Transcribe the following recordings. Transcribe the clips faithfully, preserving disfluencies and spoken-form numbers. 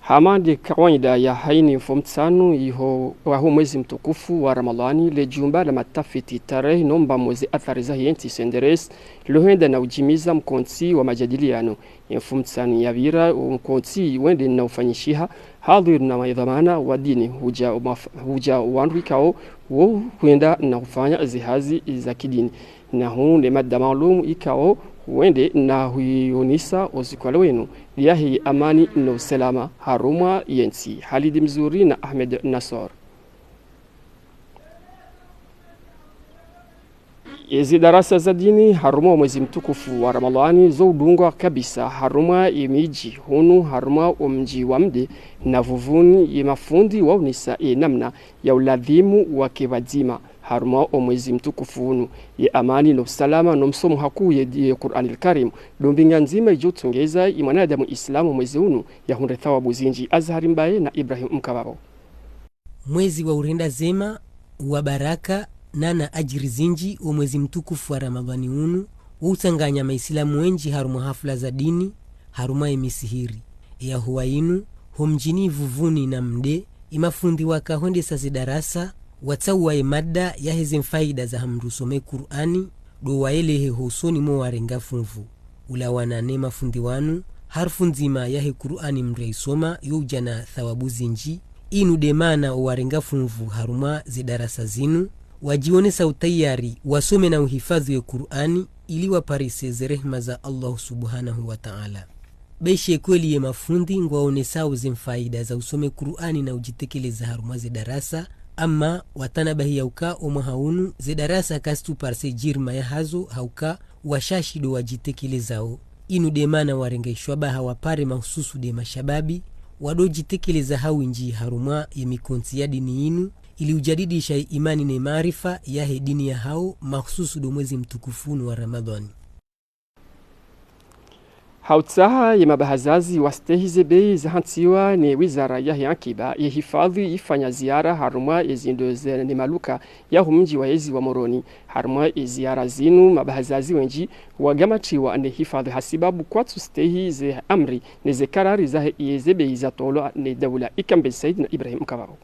Hama nde kawaida ya hayina mfumtsanu iho waho mwezi mtukufu wa Ramadhwani, le jumba la matafiti tarehi no mbamo ze athari za hiyentsi C N D R S, lohenda na ujimiza mkontsi wa majadiliano. Ye mfumtsanu yapvira, o mkontsi wende na ufanyishiha, hadhwir na maidhwamana wa dini, huja umaf-, huja wandru ikao wo hwenda na hufanya zihazi za kidini. Na hu ne mada maalumu ikao wende na huyonesa o usiku wa leo wunu, liyahe amani no usalama harumwa yentsi. Halidi Mzuri na Ahmed Nassor. Ezi darasa za dini harumwa o mwezi mtukufu wa Ramadhwani zo udungwa kabisa harumwa ye midji hunu harumwa o mdji wa Mde na Vuvuni, ye mafundi waonesa ye namna ya uladhimu wake pvadzima harumwa o mwezi mtukufu wunu, ye amani no usalama no msomo hakuu ye, ye Qur'anil Karim, ndo mbinga ndzima ijo utsongeza ye mwanadamu Islamu mwezi wunu yahundre thawabu zinji. Azhari Mbaye na Ibrahim Mkababo. Mwezi wa urenda zema, wa baraka, na na ajiri zinji, o mwezi mtukufu wa Ramadhwani wunu, wo utsanganya Maislamu wenji harumwa hafula za dini, harumwa ye misihiri. Ye yahuwa yinu, ho mdjini Vuvuni na Mde, ye mafundi waka hwendesa ze darasa, watsauwa ye mada yaheze mfaida za ha mndru usome Kur'ani, ndo wayelehe ho usoni mwo warenga funvu. Ulawana ne mafundi wanu, harufu ndzima yahe Kur'ani mndru yaisoma yo uja na thawabu zinji. Inu nde mana o warenga funvu harumwa ze darasa zinu, wajionesa utayari wasome na uhifadhwi ye Kur'ani ili waparise ze rehema za Allah subhanahu wa ta'ala. Be she kweli ye mafundi ngwaonesao ze mfaida za usome Kur'ani na ujitekeleza harumwa ze darasa, ama watanabahi ya uka o mwaha unu ze darasa kazitsu parise jirima yahazo ha uka washashi ndo wajitekelezao. Inu nde mana warenga ishwabaha wapare mahususu nde mashababi, wado jitekeleza ha winji harumwa ye mikontsi ya dini yinu, ili ujadidisha ye imani ne maarifa yahe dini yahao mahususu ndo mwezi mtukufu unu wa Ramadhwani. Ha utsaha ye mabahazazi wastehi ze bei zahantsiwa ne wizara yahe ankiba, ye hifadhwi ifanya ziara harumwa ye zindo ze ne maluka yaho mdji wa yezi wa Moroni. Harumwa ye ziara zinu, mabahazazi wenji wagamatiwa ne hifadhwi hasibabu kwatsu stehi ze amri ne ze karari zahe ye ze bei zatolwa ne daula. Ikambe Said na Ibrahim Kababo.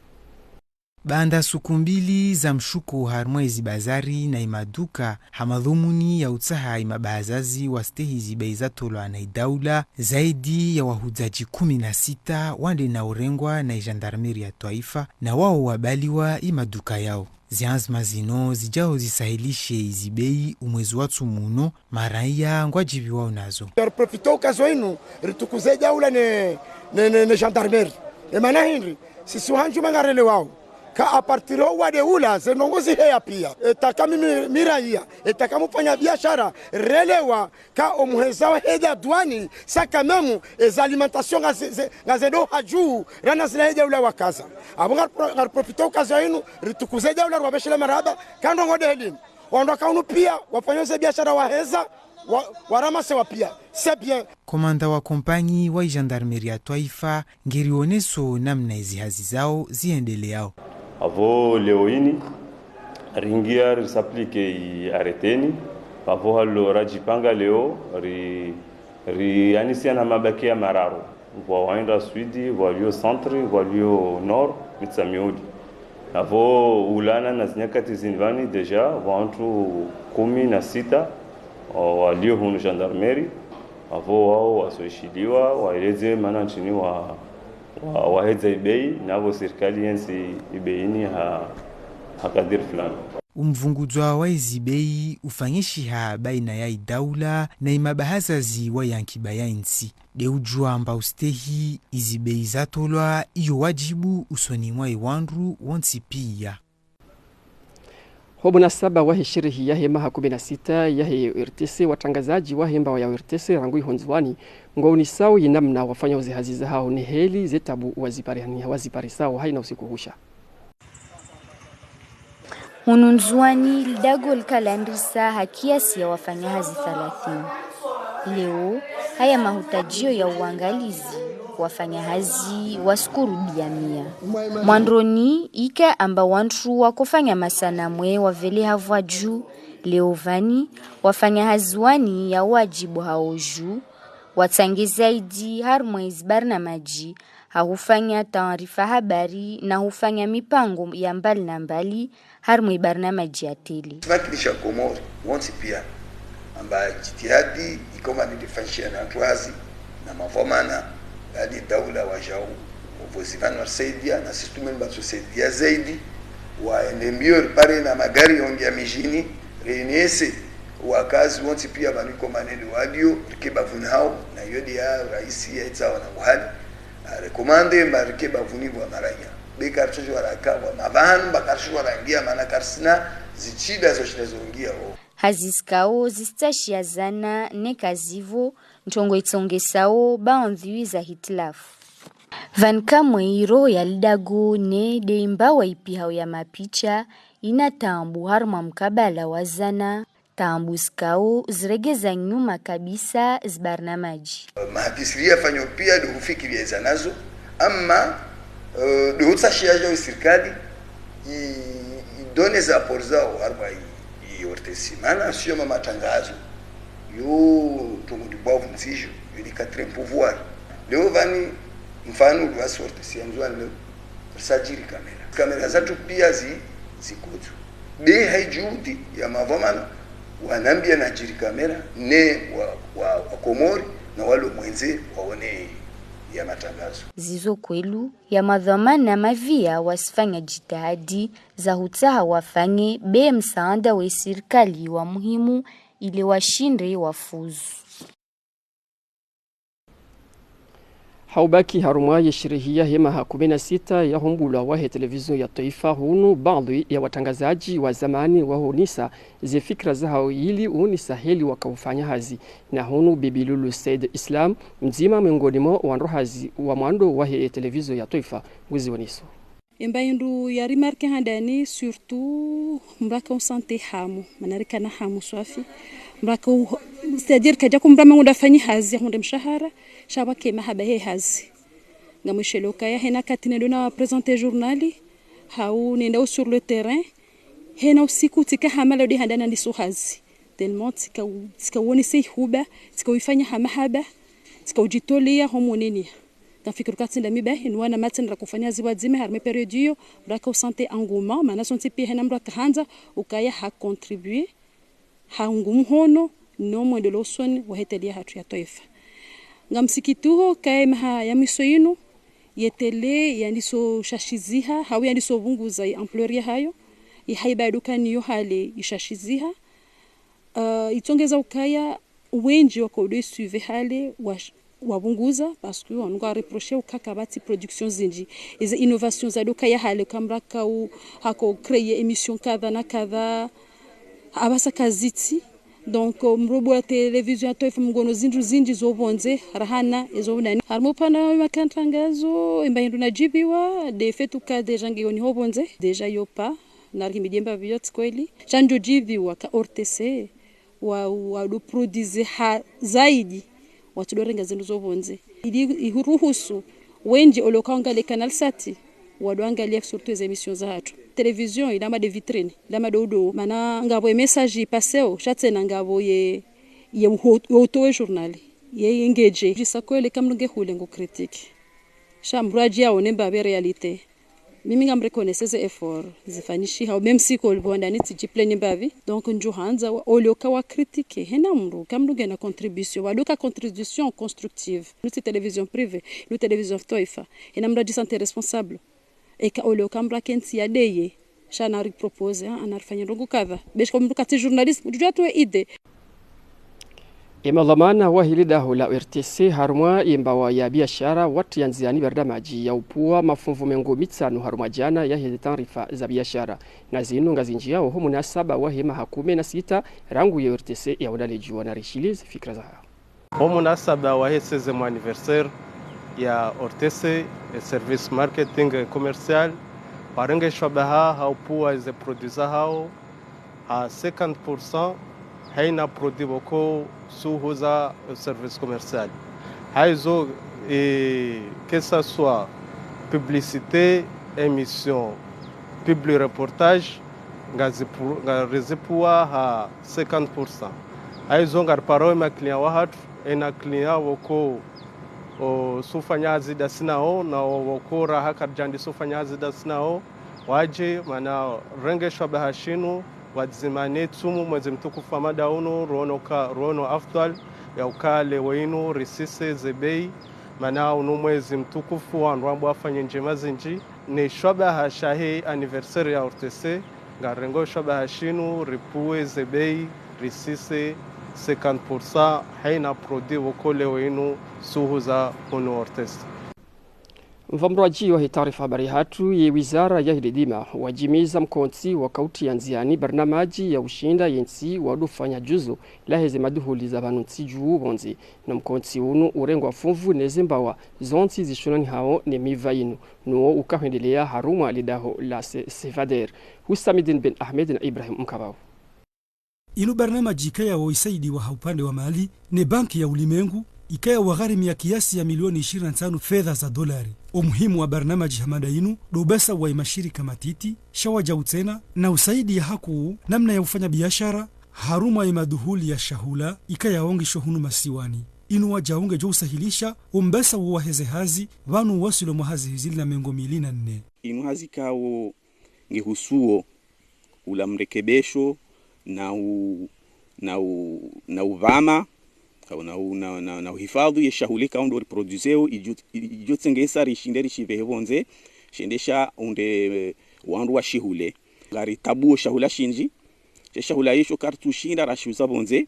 Baanda suku mbili za mshuko harumwa ezi bazari na imaduka, ha madhumuni ya utsaha imabahazazi wastehi zi bei zatolwa na idaula, zaidi ya wahudzaji kumi na sita wande na urengwa na ijandarmeri ya twaifa, na wao wabaliwa imaduka yao. Zianzima zino zijao zisahilishe izi bei umwezi wa tsumu uno, maraiya ngwajibiwao nazo. Riprofite okaziyo inu, ritukuze daula ne, ne, ne, ne jandarmeri. Emana hindri, sisi wahanjuma ngarelewao ka à partir yo wade ula, ze ndrongoo ziheya pia. Etaka mimi miraiya, etaka mufanya biashara, relewa ka omuheza wa heda duani, saka memu, eza alimentation ngaze, ze, ngaze ndo haju, rana zila heda ula wakaza. Abo ngaripro-, ngariprofite okaziyo inu, ritukuze daula, riwabeshele marahaba, ka ndrongoo nde heli inu. Wandru waka unu pia, wafanya ze biashara waheza, wa, waramasewa pia. C'est bien. Komanda wa kompanyi wa ijandarmeri ya twaifa, ngeri oneso namna izi hazi zao ziendeleao. Avo leo ini, ringia risaplike i arrêté ini, avo halo rajipanga leo, ri, ri anisia na mabakia mararu. Pvwa waenda sud, pvwalio centre, pvwalio nord, Mitsamihuli. Apvo ulana na zinyakati zinu pvani déjà, pvwa wantru kumi na sita, o, walio hunu gendarmerie, apvo wao wasoishiliwa, waeleze mana ntsini wa, wa, wahedza ibei, na apvo sirikali yentsi ibei ini ha, ha kadiri fulani. Umvungudzwa wa izi bei ufanyishiha baina ya idaula na imabahazazi wa yankiba ya intsi. De udjua amba ustehi izi bei zatolwa iyo wadjibu usoni mwa iwandru wontsi pia. Ho munasaba wahe sherehi yahe maha kumi na sita yahe O R T C, watrangazadji wahe mbawa ya O R T C rangu iho Ndzuwani, ngwaunisao yinamna wafanyao zihazi zahao ne heli ze tabu wazipari-, waziparisao haina usiku husha. Hunu Ndzuwani, lidago likalandrisa ha kiasi ya wafanyahazi thalathini. Leo, haya mahutajio ya uangalizi, wafanyahazi wasikurudia mia. Mwandroni, ika amba wantru wakofanya masanamwe waveleha pvwa dju, leo pvani, wafanyahazi wani ya wadjibu hao dju, watsange zaidi harumwa izi barnamaji, ha hufanya taarifa habari na hufanya mipango ya mbali na mbali harumwa ibarnamaji ya tele. Simakinisha Komori wontsi pia amba jitihadi ikoma nidifanyisha na wantru hazi na madhwamana, hadi daula wajau, opvozivanu warisaidia, na sisi tumeni batso saidia zaidi, waende mbio ripare na magari yongia mijini, reinese wakazi wontsi pia pvanu ikoma nende wadio, rike bavuni hao, na iyo dia raisi yaitsawa na uhali, arekomande mba rike bavuni pvwa maranya. Be karitsojo waraka pvwa mavahanu, mba karitsojo warangia, mana karisina zishida zo shida zongia ho. Hazi zikao zistashia zana neka zipvo, ntrongo itsongesao baandhwi za hitilafu. Pvani kamwe iroho ya lidago ne de imbawa ipihao ya mapicha, ina taambu harumwa mkabala wa zana, taambu zikao ziregeza nyuma kabisa zibarnamaji. Mahadisi riyafanyo pia de hufikiria zana zo, ama, eh, de hutsashia jao isirikali i, idone za apport zao harumwa i, i O R T C. Mana sio ma matangazo, yo ntrongo de bwavu ntsijo, yo de quatrième pouvoir. Leo pvani mfano lwa O R T C ya Ndzuwani leo, risajiri kamera. Kamera zatru pia zi, zikodzo. Be ha ijudi ya madhwamana, wanambia najiri kamera, ne wa, wa, wa Komori, na walo mwendze waone ya matangazo. Zizo kwelu, ya madhwamana mavia wasifanya jitihadi za hutsaha wafanye be msaanda we sirikali wa muhimu ile washinde wafuzu. Ha ubaki harumwa ye sherehi yahe maha kumi na sita ya humbulwa wahe televizio ya twaifa hunu, baadhwi ya watrangazadji wa zamani wahonisa ze fikira zahao ili uonisa heli wakaufanya hazi. Na hunu Bibi Lulu Said Islam, mdzima mwengoni mwa wandru hazi wa mwando wahe televizio ya twaifa, nguzioniso. Emba hindru ya remarqué handani, surtout, mdru aka u sentir hamu, mana rikana hamu swafi. Mdru aka u, c'est-à-dire, kadja ko mdru amba ngu nda fanyi hazi, ahundre mshahara, sha pvwake mahaba he hazi. Ngamwishelewo ukaya hena wakati nendo na présenter journal, hau nenda u sur le terrain, hena usiku tsika hama leo de handani ndiso hazi. Tellement tsika u, tsika uonese ihuba, tsika uifanya ha mahaba, tsika ujitolea ho mwonenia. Ngamfikiri ukaya tsi nda mi bahi, ni wana matsi nda kufanya hazi pvwadzima, harumwa e période iyo, mdru aka u sentir engouement, mana sontsi pia hena mdru aka handza, ukaya ha contribuer, ha ungu mhono, no mwendelo usoni, wahe télé yahatru ya twaifa. Ngamsikitiho, ukaya maha ya mwiso inu, ye télé yandiso shashiziha, hau yandiso pvunguza i ampleur yahayo, i haiba ya dukani yo hale ishashiziha. Ah, itsongeza ukaya wendji waka udo isuivre hale wa, wapvunguza, parce que wanu ngwa reproché ukaya kapvatsi production zindji. Eze innovation za doka ya hale, uka mdru aka u, haka u créer émission kadha na kadha, apvasa kazitsi. Donc, mdru bula télévision ya twaifa mngono zindru zindji zo pvondze, rahana, ezo pvondani. Harumwa upande wa matangazo, emba hindru nadjiviwa, de fait ukaya déjà ngiyo ni ho pvondze, déjà yo pa, na rihimidie mba pviyo tsi kweli. Sha ndjo djiviwa ka O R T C, wa, wa do produire ha zaidi, watsu do renga zindru zo pvondze. Ili ihuruhusu, wendji ole uka wangalie Canal Sat, wado angalia surtout ze émissions zahatru. Télévision, ila ma de vitrine, ila ma do udo. Mana ngapvo ye message ipaseo, sha tsena ngapvo ye, ye uho, ye utowe journal. Yeye ngedje djisa kweli, kamdru nge hule ngu critique. Sha mdru adje yaone mbapvi réalité. Mimi ngam reconnaître ze efforts zifanyishihao, même si ko libonda ni tsi djipleni mbapvi. Donc, ndjo handza wa, olio ka wa critiquer, hena mdru, kamdru ngena contribution, wadoka contribution constructive. Nutsi télévision privée, nu télévision twaifa. Hena mdru adji sentir responsable. Eka olio ka mdru akentsi yadeye, sha nari proposer, ha, nari fanye ndrongo kadha. Beshi ko mdru katsi journaliste, mdru djua tuwe idée. Emadhwamana wahe lidaho la O R T C harumwa yembawa ya biashara watriya ndziani barnamaji ya upvua mafunvu mengo mitsanu harumwa djana yaheze taarifa za biashara. Na zinu ngazindjiao ho munasaba wahe maha kume na sita rangu ye O R T C yaona ledjuwa, na rishilize fikira zahawo. Ho munasaba wahe seizième anniversaire ya O R T C, e service marketing et commercial, warenge shwabaha ha upvua ze produits zahawo ha cinquante pour cent, haina produit pvoko suhuza service commercial. Haizo, eh, que ça soit publicité, émission, publi reportage, ngazipvu-, ngarizipvua ha cinquante pour cent. Haizo ngariparao ema client wahatru, ena client pvoko, o, sufanya hazi ndasi nao, na o, pvoko raha karidjandi sufanya hazi ndasi nao, wadje, mana renge shwabaha shinu, pvadzima ne tsumu mwezi mtukufu wa Ramadhwani unu, ruono ka, ruono afdhwal ya uka leo inu risise ze bei, mana unu mwezi mtukufu wandru wambwa wafanye ndjema zindji, ne shwabaha shahe anniversaire ya O R T C, ngarengo shwabaha shinu, ripvue ze bei, risise cinquante pour cent, haina produit pvoko leo inu suhuza hunu O R T C. Mvamrwaji wahe taarifa habari hatru ye wizara yahe lidima wajimiza mkontsi wa kautriya ndziani barnamaji ya ushinda yentsi wadofanya djuzo laheze maduhuli za pvanu ntsi dju pvondze. No mkontsi unu urengwa funvu neze mbawa zontsi zishonanihao ne miva inu, nuwo ukahwendelea harumwa lidaho la Se-, Sevader. Husamidin Ben Ahmed na Ibrahim Mkabau. Inu barnamaji ikayao isaidiwa ha upande wa mali ne Banki ya Ulimengu, ikayao gharimia kiasi ya milioni ishirini na ntsanu fedha za dolari. Omuhimu wa barnamaji hama nda inu, ndo ubesa wa imashirika matiti, sha wajau tsena, na usaidia hakuu namna ya ufanya biashara, harumwa imaduhuli ya shahula, ikayao ngisho hunu masiwani. Inu wajau ngejo usahilisha, umbesa wo waheze hazi, pvanu waswilo mwa hazi hizili na mengo mili na nne. Inu hazi kao ngihusuo ula mrekebesho na u-, na u-, na uvama, au na u-, na, na, na uhifadhwi ye shahula ikao ndo riproduiseo, ijo, ijo tsengesa rishinde rishipvehe pvondze, shendesha unde, eh, wandru washihule. Ngaritabuo shahula shindji, she shahula isho karitsushinda rashiuza pvondze,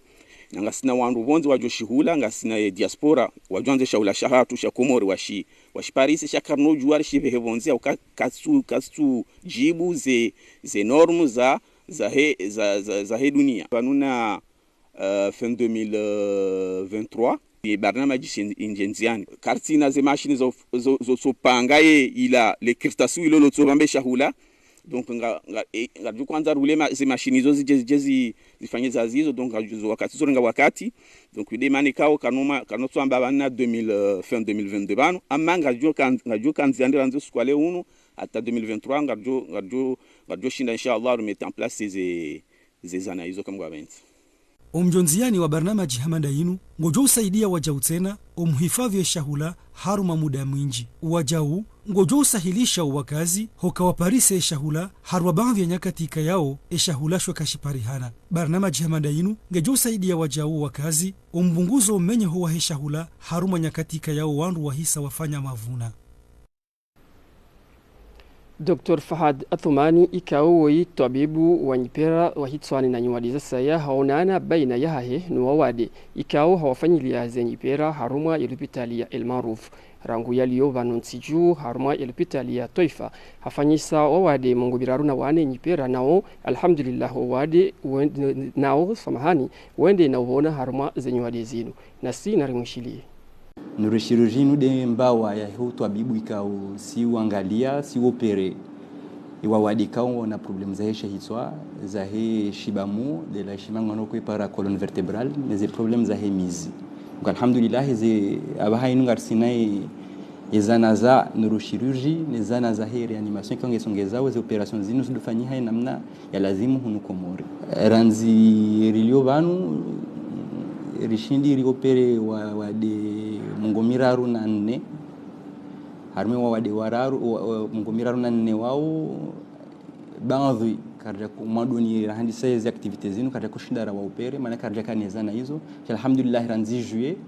na ngasina wandru pvondze wajo shihula, ngasina ye diaspora, wajo andze shahula shahatru sha Komori washi-, washiparise, sha karinojua rishipvehe pvondze, au ka-, katsu-, katsu jibu ze, ze normes za, zahe, za, za, zahe dunia. Pvanu na, eh, fin deux mille vingt-trois, ye barnamaji shen-, indje ndziani. Karitsina ze mashini zo, zo, zo, zo panga ye ila le kirtasi ilo lo tso pvambe shahula. Donc, nga, nga, eh, ngarijo kwandza rule ma-, ze mashini zo zije, zije zi-, zifanye ze hazi izo, donc, ngarijo zo wakati, zo renga wakati. Donc, inde mana ikao kanuma, kanotso amba pvanu na deux mille, euh, fin deux mille vingt-deux pvanu. Ama ngarijo kan-, ngarijo kandzi ande randzi usiku wa leo unu, hata deux mille vingt-trois, ngarijo, ngarijo, ngarijo shinda, inshallah, remettre en place ze, ze zana izo kamwe ngwapvendze. Omjo ndziani wa barnamaji hama nda inu, ngojo usaidia wajau tsena, omuhifadhwi ye shahula, harumwa muda mwindji. Wajau, ngojo usahilisha owakazi, hoka waparise ye shahula, harumwa baadhwi ya nyakati ikayao, ye shahula sho kashiparihana. Barnamaji hama nda inu, ngejo usaidia wajau wakazi, ombunguzo omenyeho wahe shahula, harumwa nyakati ikayao wandru wahisa wafanya mavuna. Docteur Fahad Athumani, ikao woyi twabibu wa nyipera wa hitswani na nyuwadi za saya, haonana baina yahahe no wawade, ikao hawafanyilia ze nyipera harumwa ye lopitali ya El Maarouf. Rangu yalio pvanu ntsi dju harumwa ye lopitali ya Twaifa, hafanyisa wawade mengo miraru na wane nyipera nao, alhamdulillah, wawade wen-, nao, samahani, wende na upvona harumwa ze nyuwadi zinu. Nasi narimwishilie. Neurochirurgie inu nde mbawa yahe utwabibu ikao si uangalia, si uopere, ye wawade ikao na problème zahe she hitswa, zahe shibamu, nde la shimangano kwe para colonne vertébrale, ne ze problème zahe mizi. Donc, alhamdulillah, ze, apvaha inu ngarisina ye, ye zana za neurochirurgie, ne zana zahe réanimation, ikao ngesongezao ze opération zinu zidofanyiha ye namna ya lazimu hunu Komori. Randzi rilio pvanu, Rishindi riopere wa, wade mengo miraru na nne. Harumwa wawade wararu, wa, wa, mengo miraru na nne wao, baadhwi, karidja ku-, mwandoni rahandisa ezi activités zinu, karidja kushinda rawaopere, mana karidja kana ezana izo. Sha alhamdulillah, randzi juillet,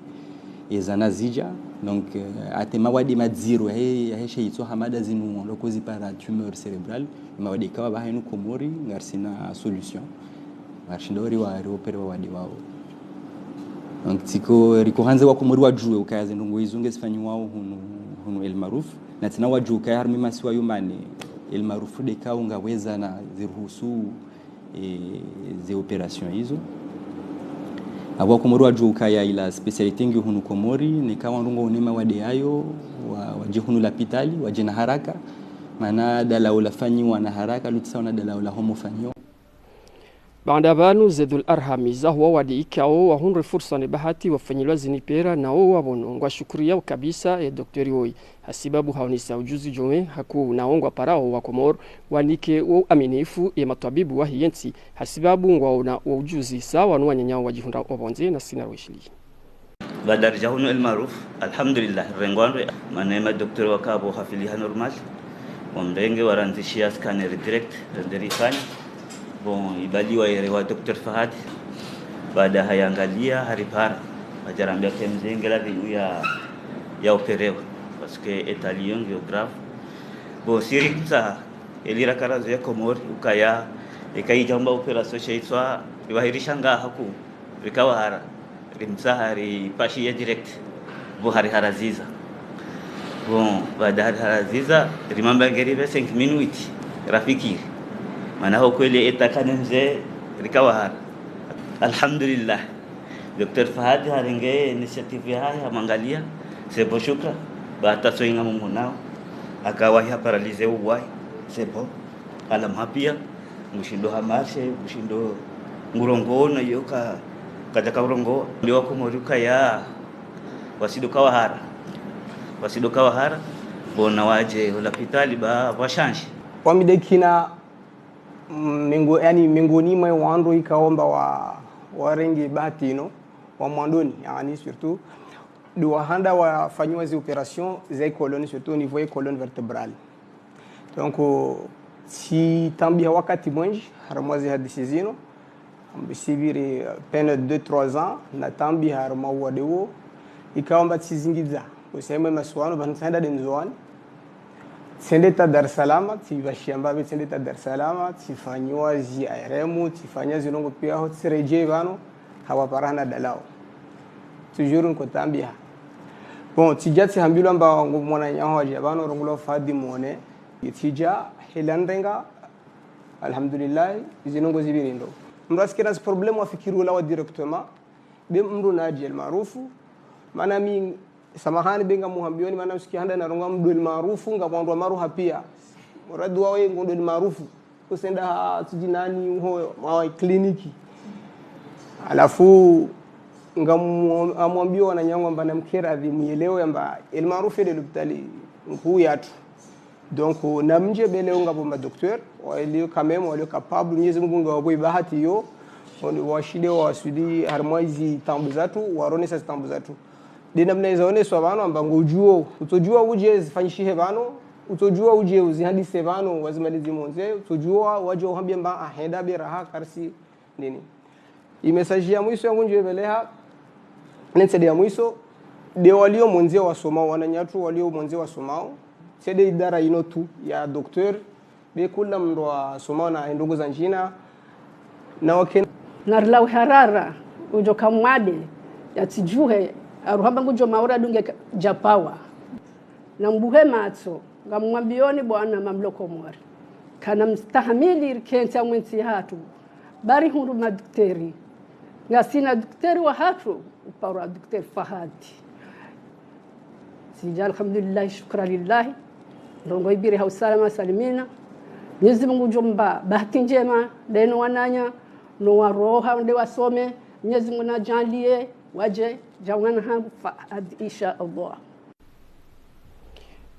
ezana zidja. Donc, euh, hata mawade madziro, he, he she itswa hamada zinu, loko zipara tumeur cérébrale, mawade kawa baha inu Komori, ngarisina solution. Ngarishinda ori wa, riopere wawade wao. Donc, tsiko, riko handza wa Komori wadjuwe ukaya zendrongo izo ngezifanyiwao hunu, hunu El Maarouf. Na tsena wadjuwe ukaya harumwa masiwa yo mane, El Maarouf de kaunga weza na ziruhusu, e, ze opération izo. Abo wa Komori wadjuwe ukaya ila spécialité ngi hunu Komori, neka wandru ngwaonao mawade yayo, wa, wadje hunu lapitali, wadje na haraka. Mana dalao lafanyiwa na haraka, lutsi sawa na dalao la homo fanyiwa. Baanda pvanu ze dhul arhami za huwa wade ikao wahundre fursa ne bahati wafanyilwa zini opéra na wo wabono ngwashukuriyao kabisa e doktori woyi. Hasibabu haonesa ujuzi djome haku na wo ngwaparao wa Komori wanike wo aminifu ye matwabibu wahe yentsi. Hasibabu ngwaona wo ujuzi sawa no wananyao wadjihundra opvondze na sina rweshili. Baada ridja hunu El Maarouf, alhamdulillah, rengwa ndro, mana ema docteur waka pvo hafiliha normal. Wamrenge warandzishia scanner direct, rende rifanya. Bon, ibaliwa yere wa docteur Fahad. Baada hayangalia, haripara. Hadja rambia ke mze nge lazimu ya, ya opérewa. Parce que état liyo ngiyo grave. Bon, siri kumsa, eli rakarazo ya Komori, ukaya, eka idjamba opération she itswa, iwahirisha nga haku. Rika wahara, rimtsaha ripashiya direct. Bon, hari haraziza. Bon, baada hari haraziza, rimwambia ngeri pve cinq minutes, rafikiri. Mana ho kweli état kane mze, rika wahara. Alhamdulillah. Docteur Fahad harenge initiative yahahe, hamwangalia. C'est bon, shukra. Ba hata so inga Mungu nao. Akawahi haparalysé uwahi. C'est bon. Alamha pia. Ngushindo hamarche, ngushindo ngurongoa na iyo ka, kadjaka urongoa. Nde wa Komori ukaya, wasindo kawahara. Wasindo kawahara, bona wadje ho lapitali ba, washanji. Wami de kina, mm, mengo, yani, mengoni mwa wandru ikao amba wa, warenge bahati ino, wa mwandoni, yani, surtout, de wahanda wafanyiwa zi opération za colonne, surtout au niveau ya colonne vertébrale. Donc, tsi tambiha wakati mwendji, harumwa zi hadisi zino, ambi sibiri, euh, peine deux, trois ans, na tambiha harumwa wade wo, ikao amba tsizingidza. Kusema masuwano, pvanu tsenda de Ndzuwani. Tsende ta Dar es Salaam, tsibashia mbapvi tsende ta Dar es Salaam, tsifanyiwa zi A R M, tsifanya zindrongo pia ho, tsiredjei pvanu, hawapara hana dalao. Toujours niko tambiha. Bon, tsidja tsihambilwa amba ngo mwananyaho wadja pvanu, rongolwa Fahadi mwone. Tsidja, hela nrenga, alhamdulillah, zindrongo zipviri ndro. Mndru asikira zi problème wafikiri ulawa directement, be mndru nadje El Maarouf, mana mi, samahani be ngamuhambioni, mana msiki handa narongoa mndru El Maarouf, ngamwandrwa maruha pia. Muradi wawe ngo ndo El Maarouf. Kusenda ha tsidji nani ho mwa kliniki. Halafu ngamu-, ngamwambia wananyangu amba namkere adhi muyelewe amba El Maarouf nde lopitali nkuu yatru. Donc, namdje be leo ngapvo ma docteur, walio quand même, walio capable, Mwenyezi Mungu ngawapve bahati iyo, wani washinde wasudi harumwa zi taabu zatru, waronesa zi taabu zatru. De namna izo oneswa pvanu amba ngodjuo, utsodjua udje zifanyishihe pvanu, utsodjua udje uzihandise pvanu, wazimalizi mondze, utsodjua wadje uhambie amba ahenda be raha karisi nini. I message ya mwiso yangu ndjo ipveleha, ne ntsi de ya mwiso, de walio mondze wasomao, wananyatru walio mondze wasomao, tsi de idara ino tu ya docteur, be kula mndru asomao na hindrongo zandjina, na wake. Narilawe harara, udjo kamwade, yatsidjuhe, aruhamba ngudjo maura dunge ka-, djapawa. Nambuhe matso, ngamwambioni bwana mamloko Komori. Kana mstahamili rikentsi ya mwentsi hatru. Bari hundru madokteri. Ngasina dokteri wahatru, uparwa dokteri Fahadi. Tsidja, alhamdulillahi, shukra lillahi. Ndrongo ipviri ha usalama salimina. Mwenyezi Mungu ngudjo mpva bahati ndjema, de no wananya, no waroha, nde wasome. Mwenyezi Mungu nadjaanlie, wadje, dja mwana hangu Fahadi, insha Allah.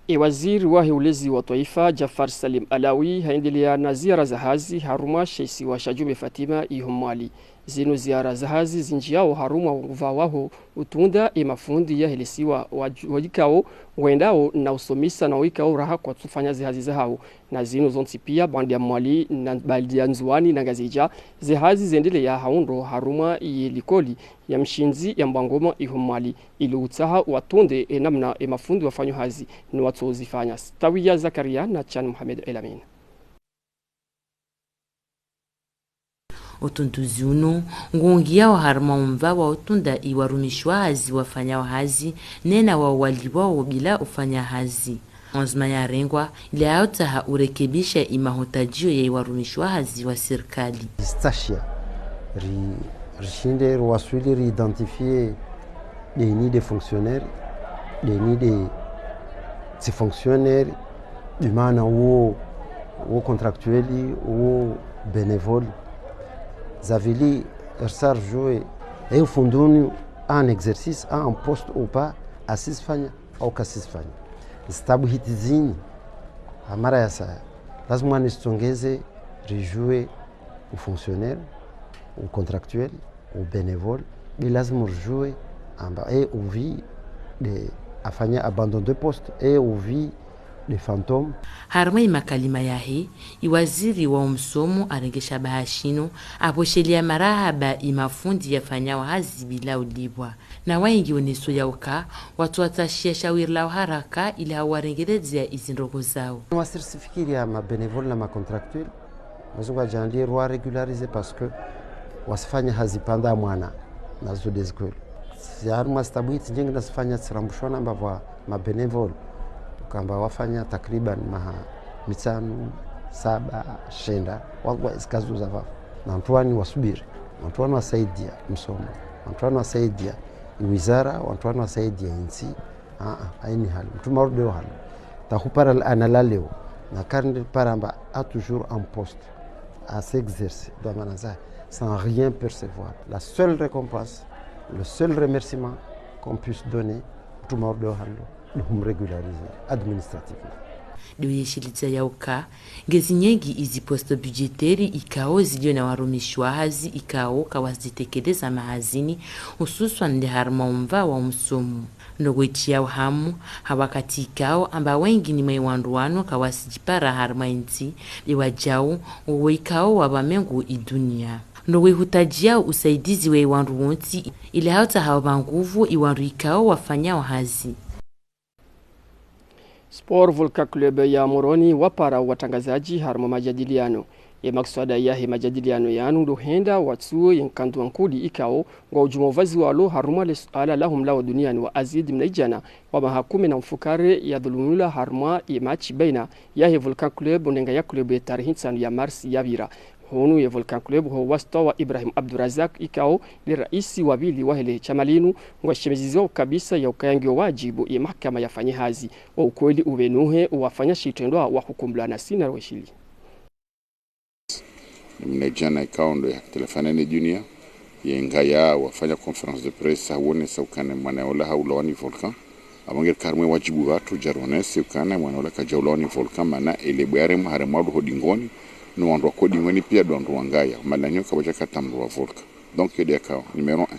E waziri wahe ulezi wa twaifa, Jafar Salim Alawi, haendelea na ziara za hazi harumwa she isiwa sha Djumbe Fatima iho Mwali. Zinu ziara za hazi zindjiao harumwa upva waho utunda ye mafundi yahe lesiwa wa, walikao wendao na usomesa na walikao raha kwatsufanya zihazi zahao. Na zinu zontsi pia, bandi ya Mwali na bandi ya Ndzuwani na Ngazidja, zihazi zendelea ha undro harumwa ye likoli ya mshindzi ya Mbwangoma iho Mwali, ili utsaha watunde ye namna ye mafundi wafanyao hazi ni watsozifanya. Stawiya Zakaria na Chan Mohamed El Amin. Utunduzi unu ngungiao harumwa umva wa utunda ye warumishi wa hazi wafanyao hazi, nena wao walipvwao bila ufanya hazi. Anzma yarengwa ile ya utsaha urekebisha ye mahutajio ya ye warumishi wa hazi wa sirikali. Stasha, ri, rishinde riwaswili ri identifier deni de fonctionnaire, deni de tsi fonctionnaire, de mana wo, wo contractuel, wo bénévole. Za pvili, risa rijue, ye fundi unu en exercice, en poste ou pas, asizifanya, au kasizifanya. Zitabu hiti zini, ha mara ya saya. Lazima nisitongeze, rijue, u fonctionnaire, u contractuel, u bénévole, be lazima rijue amba, e, uvi de afanya abandon de poste, e, uvi de fantôme. Harumwa ye makalima yahe, ye waziri wa umsomo arenge shabaha shinu, apvoshelea marahaba ye mafundi yafanyao hazi bila ulipvwa. Na wayingi oneso ya uka, watsu watsashia shawiri la uharaka ili ha uwarengeledzea ye zindrongoo zao. Wasi risifikiri ya ma bénévole na ma contractuel, wazungu wadjandie rwa régulariser parce que wasifanya hazi pvanda mwana na zo des écoles. Si harumwa zitabu hiti nyengi nasifanya tsirambushwa na mbapvwa ma bénévole. Ukamba wafanya takriban maha mitsanu, saba, shenda, wallahi zikazo za pvapvo. Na wantru wani wasubiri, wantru wani wasaidia msomo, wantru wani wasaidia wizara, wantru wani wasaidia intsi. Ah, ah, haini hali. Mtru marudi yo hali. Tahupara ana la leo. Na karindi para amba a toujours en poste, à s'exercer, de mana zahe, sans rien percevoir. La seule récompense, le seul remerciement qu'on puisse donner, mtru marudi yo hali, de hum régulariser administrativement. Ndo yeshilidza ya uka, ngezi nyengi izi poste budgétaire ikao zilio na warumishi wa hazi ikao kawazitekeleza mahazini, hususwan nde harumwa umva wa umsomo. Ndo kwetsi ya uhamu, ha wakati ikao amba wengi ni mwe wandru wanu kawasidjipara harumwa intsi, be wadjau, wowo ikao wapva mengo idunia. Ndo kwehutajiao usaidizi we wandru wontsi, ile ha utsaha wapva nguvu ye wandru ikao wafanyao hazi. Sport Volcan Club ya Moroni wapara watrangazadji harumwa majadiliano. Ye makswada yahe majadiliano yanu ndo hwenda watsuwe ye nkandwa nkuli ikao ngwa udjuma uvazi walo harumwa le suala la humlawa duniani wa Azidi Mnaidjana wa maha kume na mfukare ya dhulumulwa harumwa ye match baina yahe Volcan Club nenga ya club ye tarehi ntsanu ya Mars yapvira. Hunu ye Volcan Club ho wasitwa wa Ibrahim Abdurazak ikao nde raisi wa pvili wahe le shama linu, ngwashemezizao kabisa ya ukaya ngiyo wadjibu ye mahakama yafanye hazi, wo ukweli upvenuhe, wafanya shitrendwa wahukumulwa na sina rweshili. Mnaidjana ikao ndo ya telefone ne dunia, ye ngaya wafanya conférence de presse, hawonesa ukana mwana ola haulawa ni Volcan. Apvo nge rika harumwa ye wadjibu watru djaronese ukana mwana ola kadjaulawa ni Volcan, mana ye lebwe yaremwa haremwa ndo ho dingoni, no wandru wako dingoni pia ndo wandru wangaya, malanyo kabadja kata mndru wa Volcan. Donc, yo nde yakao, numéro un.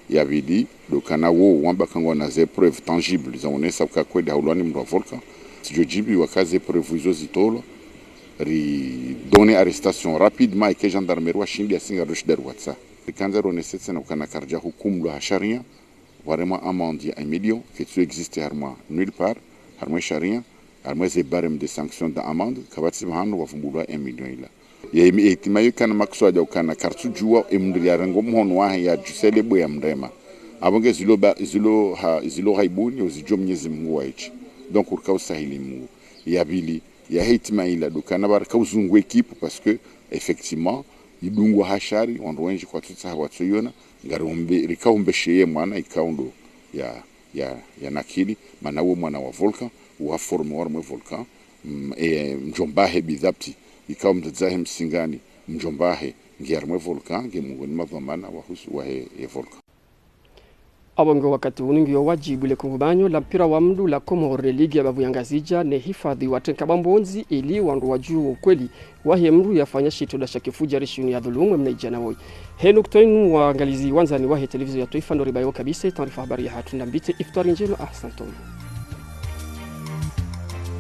Ya pvili, ndo ukana wo wamba ka ngwana ze preuves tangibles zaonesa uka kweli haulawa ni mndru wa Volcan. Sidjo djibu waka ze preuves izo zitolwa, ri donner arrestation rapidement, eka gendarmerie washindi, yasi ngaridjo shinda riwatsahe. Rikandza ronese tsena ukana karidja hukumulwa ha sharia, waremwa amende ya un million, ketsu existe harumwa nulle part, harumwa sharia, harumwa ze barème de sanction da amende, kapvatsi pvahanu wavumbulwa un million ila. Ye imi-, ye hitima yo ikana makswada ukana karitsudjuwa ye mndru yarengo mhono wahe yadjuse lebwe yamrema. Apvo nge zilo ba-, zilo ha-, zilo ghaibuni, uzidjuwa Mwenyezi Mungu wa ichi. Donc, urika usahili Mungu. Ya pvili, yahe hitima ila ndo ukana pvo rika uzungu équipe, parce que, effectivement, idungwa ha shari, wandru wendji kwatsutsaha watsoyona, ngariombe, rika ombeshe ye mwana ikao ndo ya, ya, ya nakili, mana wo mwana wa Volcan, wa formé harumwa ye Volcan, mm, e, mdjombahe bidhabti, ikao mdzadze wahe Msingani, mdjombahe, nge harumwa ye Volcan, nge mongoni mwa madhwamana wahusu wahe ye Volcan. Apvo nge wakati unu ngiyo wadjibu le kungumanyo la mpira wa mndru la Komori, ligue ya bavu ya Ngazidja, ne hifadhwi wa trenka bambondzi ili wandru wadjuwe ukweli wahe mndru yafanya shitrendwa sha kifudjari shinu ya dhulumu mnaidjana woyi. He nukta inu, waangalizi wandzani wahe televizio ya twaifa, ndo ribayo kabisa taarifa habari yahatru, ndambitse iftwari ndjema, ahsantum.